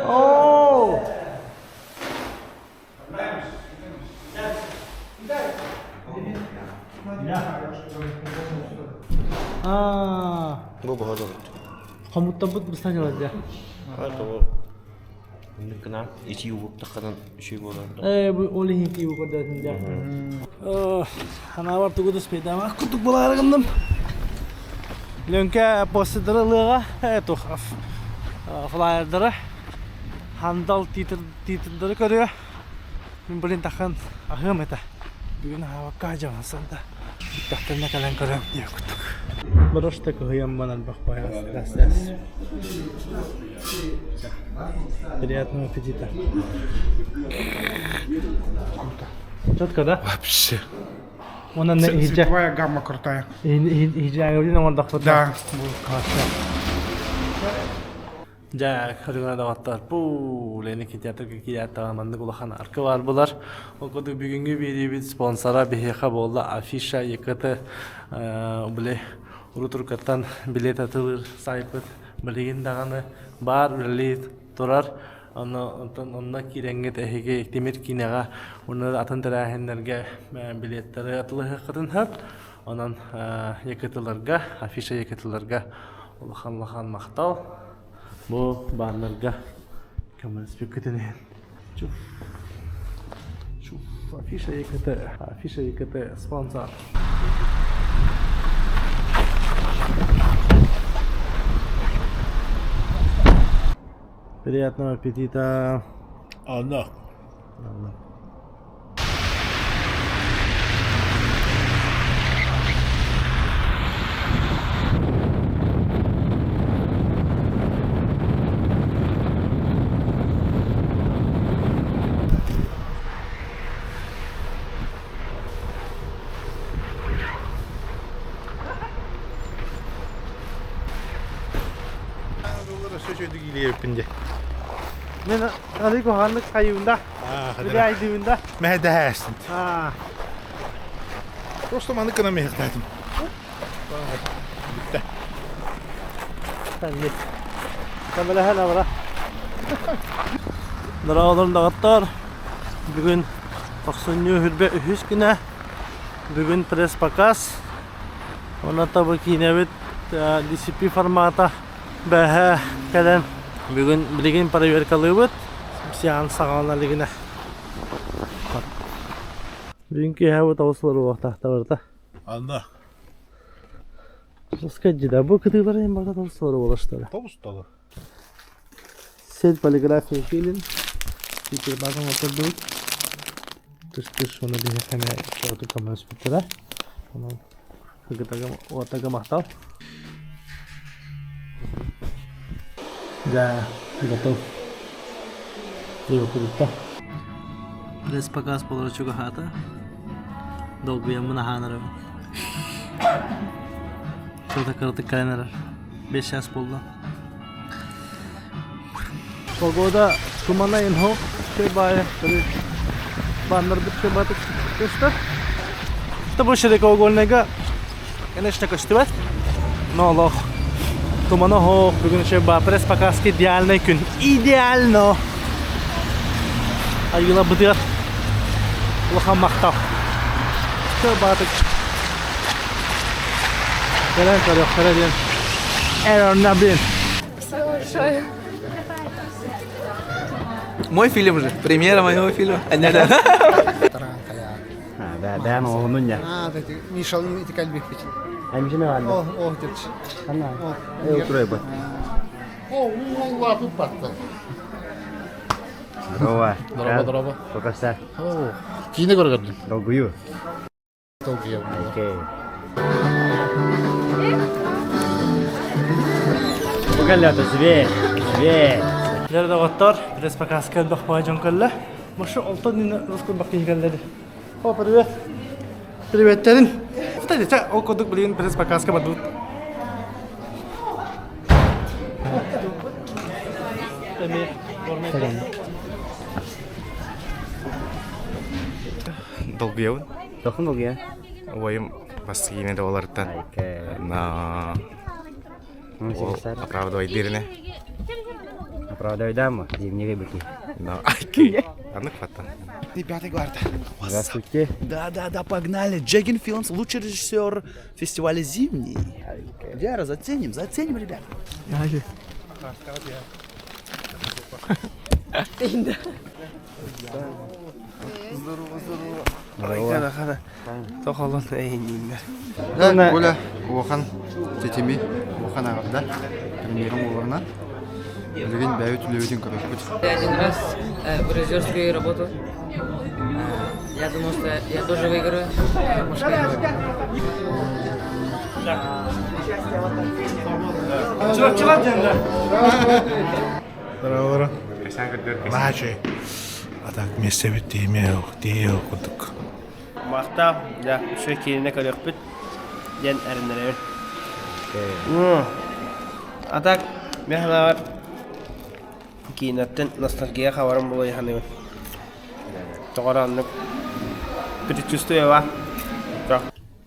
Оо! Аа. Бу боһодор. Хомуттарбыт быстан дьалар Тоҕо Гына итии угуптаххынан үчүгэй буолар. Ээ бу ол иһин итии угурдатын дьэ. Ханаабар тугу да успейдаамах курдук буолаары гынным. Лөҥкө постердары ылыаҕа, тух флайердары хандал титрдары көрүө. Мин блин таххан аһыам этэ. Бүгүн аһаабакка дьамансан да. Бүттэхтэринэ кэлэн көрөм диэх курдук. Брошта кыһыйамман элбэх баайас. Приятного аппетита. Четко, да? Вообще. Онон Цветовая гамма крутая. Иһдьээҥэбитин оҥордохпут. Да. Дьэ, көрүҥэ доҕоттор, бу Лена кинотеатрга киирээт маннык улахан арка баар булар. Ол курдук бүгүҥҥү биэриибит спонсора биһиэхэ буолла Афиша ЕКТ били урут-уруккаттан билиэт атыылыыр сайпыт билигин даҕаны баар үлэлии турар. Онно онтон онно киирэҥҥит эһиги тимир киинэҕэ уонна атын тэрээһиннэргэ билиэттэри атылаһыаххытын сөп. Онон ЕКТ-ларга, афиша ЕКТ-ларга улахан-улахан махтал. Бу бааннарга көмөлөспүккүтүн иһин. Чуф. Чуф. Афиша ЕКТ. Афиша ЕКТ спонсор. Приятного аппетита. Анна. Анна. Мен али куханнык хайыында. Билайдыында. Мэһэдэһээстин. Просто маны кына мэһэхтээтим. Бүттэ. Тәнник. Көмөлөһөн абыра. Дороолорун доҕоттор. Бүгүн тохсунньу хүрбэ үһүс күнэ. Бүгүн пресс-показ. Онон бу киинэбит DCP формата бэһэ кэлэн бүгүн билигин проверкалыыбыт. Сеанс саҕалана илигинэ. Бүгүн киэһэ бу тоҕус олоруохтаахтар барыта. Анна. Скажи, бу кытыылары им барыта тоҕус олору болаштара. Тоҕус толор. Сеть полиграфия фильм. Питербагын отырдубут. Тыс-тыс уонна биһиэхэ эмиэ чоҕутук көмөлөспүттэрэ. Онон кыргытага махтал. Да, готов. Привыкла. Пресс-показ буолара чугаһаата. Долгуйаммын аһаан эрэбин. Кырата-кыратык кэлэн эрэр. 5 час буолла. Погода тумана инһо баайы баннарбыт чебатык көстөр. Что бу широкоугольныйга, конечно, көстүбэт. Но олох тумана хоох бүгүн еще ба пресс показки идеальный күн. Идеально! Айыла бытыар улахан махтал. Чебатык Кэлэн көрүөхтэрэ диэн Эрон блин. Спасибо Мой фильм же. Премьера моего фильма. Бэйэм оҕонун я. Мишалын ити кэлбиппит. Эмжиме баалла. О, о, депчи. Ханна? Э, утурайбыт. О, улаапыт батта. Здорово. Здорово, здорово. Покажься. О, киинэ көргөрдүм. Долгую. Долгуйабын. Окей. Бугалята, зверь, зверь. Дьэ доҕоттор, пресс-показка элбэх баҕа дьон кэллэ. Маша олтон инна рус киһи кэллэри. О, привет. Приветтерин. Кстати, ча, ол курдук билигин пресс-показка бардыбыт. Долгуйабын. Тохун долгуйа? Убайым бастыгыны да олартан. На оправдывай дирine. Оправдайдамы зимний рыбаки. Но окей. Аннык фата. Ты пятый гварда. Здравствуйте. Да, да, да, погнали. Джегин Филмс, лучший режиссер фестиваля «Зимний». Вера, заценим, заценим, ребят. Да, Коля, улахан тетими, улахан аҕарда, премьерым олорунан. Билигин бэйэбит үлэбитин көрөппүт. Один раз в режиссерскую работу. Я думал, что я тоже выиграю. Чурапчылар дьэннэ. Здорово. Наачы. А так миэстэбит тиийимиэ тиийиэ курдук. Махтал, да, үчүгэй киинэ көрүөхпүт диэн эрэннэрэбин. А так, мен санаабар киинэттэн ностальгия хабарым буолуо саныыбын. Тоҕо оннук предчувствие бар.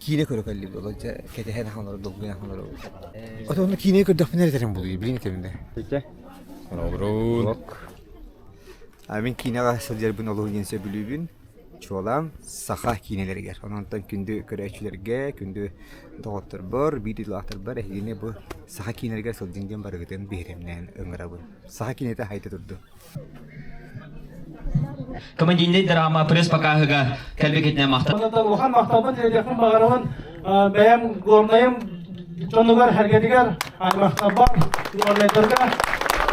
Киинэ көрө кэллибит олор дьэ кэтэһэн ахан олорор долгуйан ахан олоробут. Ото онно киинэ көрдөхпүнэ эрэ этэрим буолуо билин этэбин да. Олорун. Мин киинэҕэ сылдьарбын олуһун диэн сөбүлүүбүн. Чуолаан саха киинэлэригэр. Онон күндү көрөөччүлэргэ, күндү доҕотторбор, биир дойдулаахтарбар эһигини бу саха киинэлэригэр сылдьыҥ диэн барыгытын биһирэмнээн ыҥырабын. Саха киинэтэ хайда турду. Комедийнай драма пресс-покаһыга кэлбикитинэ махтал. Улахан махталбын тириэтиэхпин баҕарабын бэйэм горнайым дьонугар сэргэтигэр аймахтарбар горнайдарга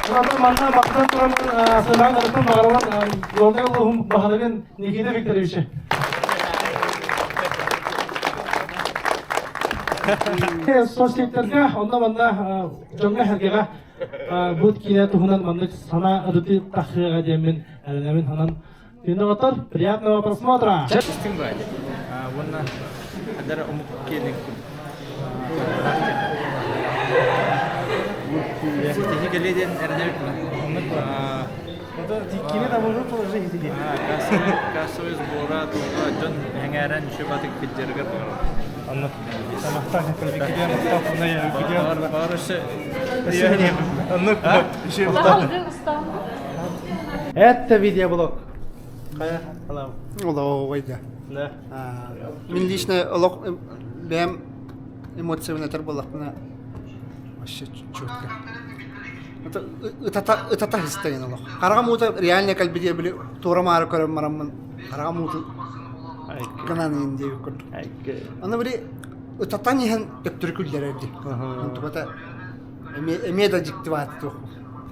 Уонна манна махтан тураммын сынаан ырыппын баҕарабын Горнай улууһун баһылыгын Никита Викторовичы. Соцсеттерге онно манна дьоҥҥо сэргэҕэ бу киинэ туһунан маннык санаа ырытыы тахсыаҕа диэммин эрэнэбин. Онон Киноҕотор приятного просмотра! Истиҥ баайы. Уонна хадара омук киэнин Ситиһи кэлиэ диэн эрэнэбит Кини табылы положи ити. Кассовый сбора туга дьон эҥээрэн үчү батык килдьэригэр баҕарар. Анна. Махтал, Это видеоблог. Хайа, алам. Олоҕойда. Да. Мин лично олох бэйэм эмоциябын этэр буоллахпына вообще четко. Это ытата ытата хистеген олох. Хараҕым уута реально кэлбитиэ били туора маары көрөн бараммын хараҕым ууту гынан иһин диэбит курдук. Аны били ытатан иһэн төптөрү күллэрэр дии. Онтуката эмиэ эмиэ да дьикти бааты туох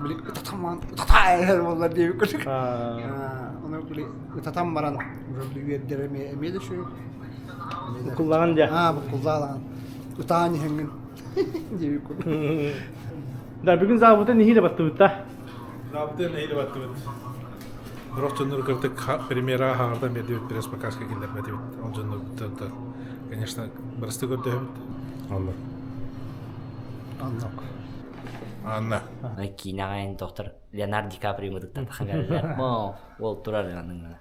били ытатан баран ытата иһэр буоллар диэбит курдук. Ону били ытатан баран уже били үөрдэр эмиэ эмиэ да үчүгэй. Буккуллаҕын дьэ. Аа буккуллаалаҕын. Ытаан иһэҥҥин диэбит курдук. Да, бүгүн заабытын нэһиилэ баттыбыт да. Заабытын нэһиилэ баттыбыт. Сорох дьоннор кырдык премьера хаҥардан биэрдибит пресс-показка киллэрбэтибит. Ол дьоннорбуттан конечно, бырасты көрдөһөбүт. Онно. Оннук. Анна. Киинэҕэ эн доктор Леонардо Ди Каприо мытыктан тахан Мо, ол турар анныгына.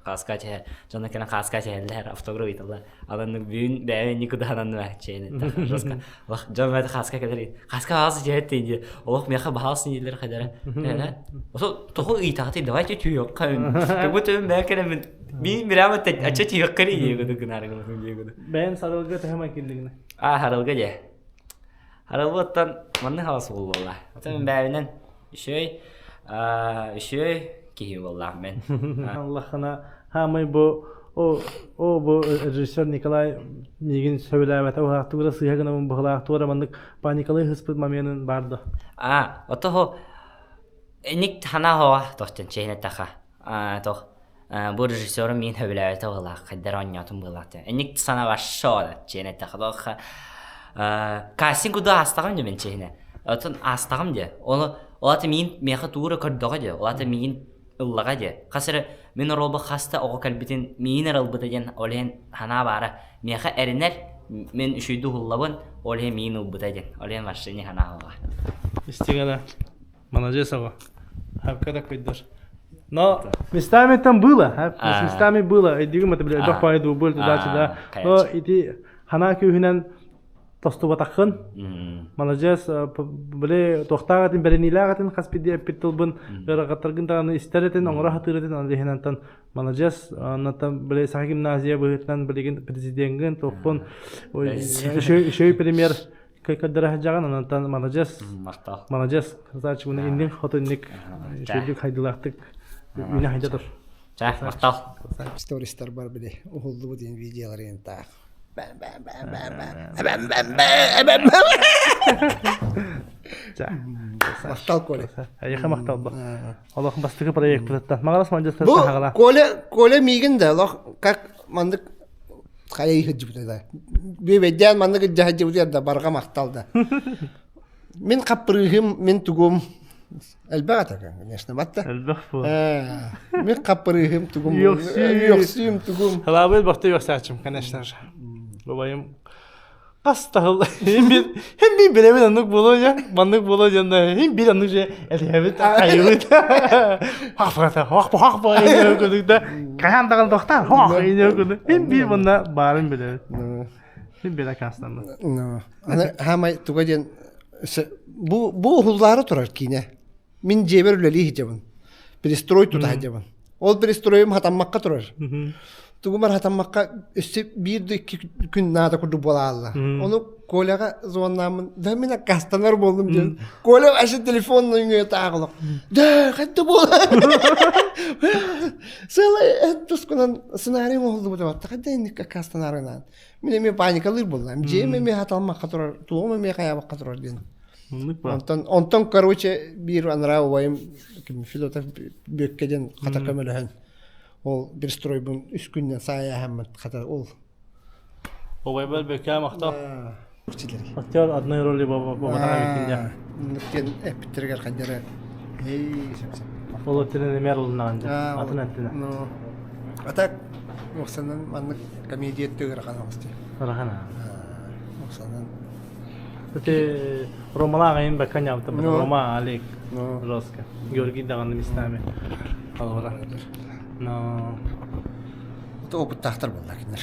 Хаска чэ, дьоно кэлэн хаска чэһэллэр, автограф ыйталлар. Анан бүгүн бэйэ никуда анан чэйин жестко. Олох дьон бэйэ хаска кэлэр. Хаска баҕас дьиэт диye. Олох миэхэ баҕас дииллэр хайдара. Осо тоҕо ыйтаҕытый давайте түйүөххэ. Как будто мен бэйэ кэлэммин мин прямо ача түйүөххэ диye гынары гынары диye. Бэйэн сарылга төһө киллигинэ? А харылга дьэ. Харылбыттан манны халас буолла. Отон бэйэбинэн үчүгэй үчүгэй киһи буоллаах мен. Аллахына хаамай бу о о бу режиссер Николай миигин сөбүлээбэтэ уһаахтуура сыыһа гынабын быһылаах туора маннык паникалыы ыспыт моменын баар да. А отого ник хана хоа тохтон чэйне таха. А тох бу режиссерым миин сөбүлээбэтэ быһылаах хайдар оонньоотум быһылаах Ник сана вообще чэйне таха тох кастинг куда астаҕым дии мен чэйне. Отон астаҕым дии. Оны ол аты миин миэхэ туура көрдөҕө дии. Ол аты миин ыллаҕа дии. Хас эрэ мин оруолба хаста оҕо кэлбитин миин эрэ ылбыта диэн ол иһин санаа баара. Миэхэ эрэнэр, мин үчүйдүү уһуллабын, ол иһин миин ылбыта диэн. Ол иһин вообще не санаа ылла. Истиҥ Молодец оҕо. Хапка да кыйдар. Но местами там было, а? Местами было. Өйдүүгүм это, блядь, дох пойду, был туда-сюда. Но ити хана күүһүнэн тостубатаххын. Маладьыас, били туохтаах этин, бэриниилээх этин, хас биирдии эппит тылбын ыарахаттаргын даҕаны истэр этин, оҥоро сатыыр этин, аны иһин антан маладьыас, оннуттан били Саха гимназия быһыытынан билигин президеҥҥин, туоххун, үчүгэй премьер көрдөрө сылдьаҕын, онтон маладьыас, маладьыас, красавчик, иннин хоту инник үчүгэйдик хайдылаахтык үүнэ хайда тур. Чэ, махтал. Стористар бар били уһуллубут видеоларын таах. Махтал Коля. Эйиэхэ махтал бу. Олох бастакы проекпытыттан. Маҕарас мандьастар Бу Коля, Коля миигин да олох как маннык хайа иһирдьибитэ да. Бүөбэйдээн маннык илдьэ да барҕа махтал да. Мин хаппырыыһым, мин тугум Элбэх этэ, конечно, батта. Элбэх буо. Мин хаппырыыһым тугум. Үөхсүүм тугум. Халаабый бахты үөхсээччим, конечно же. Бабайым хас таһыл хим бир хим бир билэбин оннук буолуо дьэ маннык буолуо диэн да хим бир оннук же этиһэбит хайыбыт хахпата хахпа хахпа көдүк да кахан даҕан тохтаан хах көдүк хим бир манна баарын билэбит хим бир акаастаммыт Аны хаамай туга диэн бу бу уһуллаары турар киинэ. Мин дьиэбэр үлэлии сылдьабын. Перестрой тута сылдьабын. Ол перестройум хатаммакка турар. Тугумар хатаммакка өссө биир да икки күн наада курдук буола хаалла. Ону Коляҕа звоннааммын, да мин аккаастанар буоллум диэн. Коля вообще телефон нөҥүө таах Да, ханта буола. Сыала тускунан сценарий оҥоһуллубута батта. Ханта инник аккаастанарынан. Мин эмиэ паникалыыр буоллаҕым. Дьиэм эмиэ хаталмакка турар, туоҕум эмиэ хайаабакка турар диэн. Онтон, онтон короче, биир анараа убайым Федотов Бүөккэ диэн хата көмөлөһөн ол перестройбун үс күннэн саайааһаммыт хата ол. Убайбар Бүөккэ махтал. Актер одной роли бобатаҕа диэн эппиттэригэр хайдары эй Ол өттүнэн эмиэ арылыннаҕын дьэ. Атын өттүнэн. А так Оксанан маннык комедия өттө ыарахан оҕус дии. Ыарахан Оксанан. Кстати, Ромалаах айын бакка ньаабыта Рома Алик жестко. Георгий даҕаны местами. Алвара. Но Это опыттаахтар буолла кинилэр.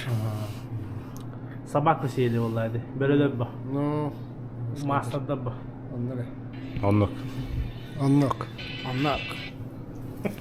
Собаку съели буолла ди. Бөрөлөр бо. Ну, Маастардар бо. Оннук. Оннук. Оннук. Оннук.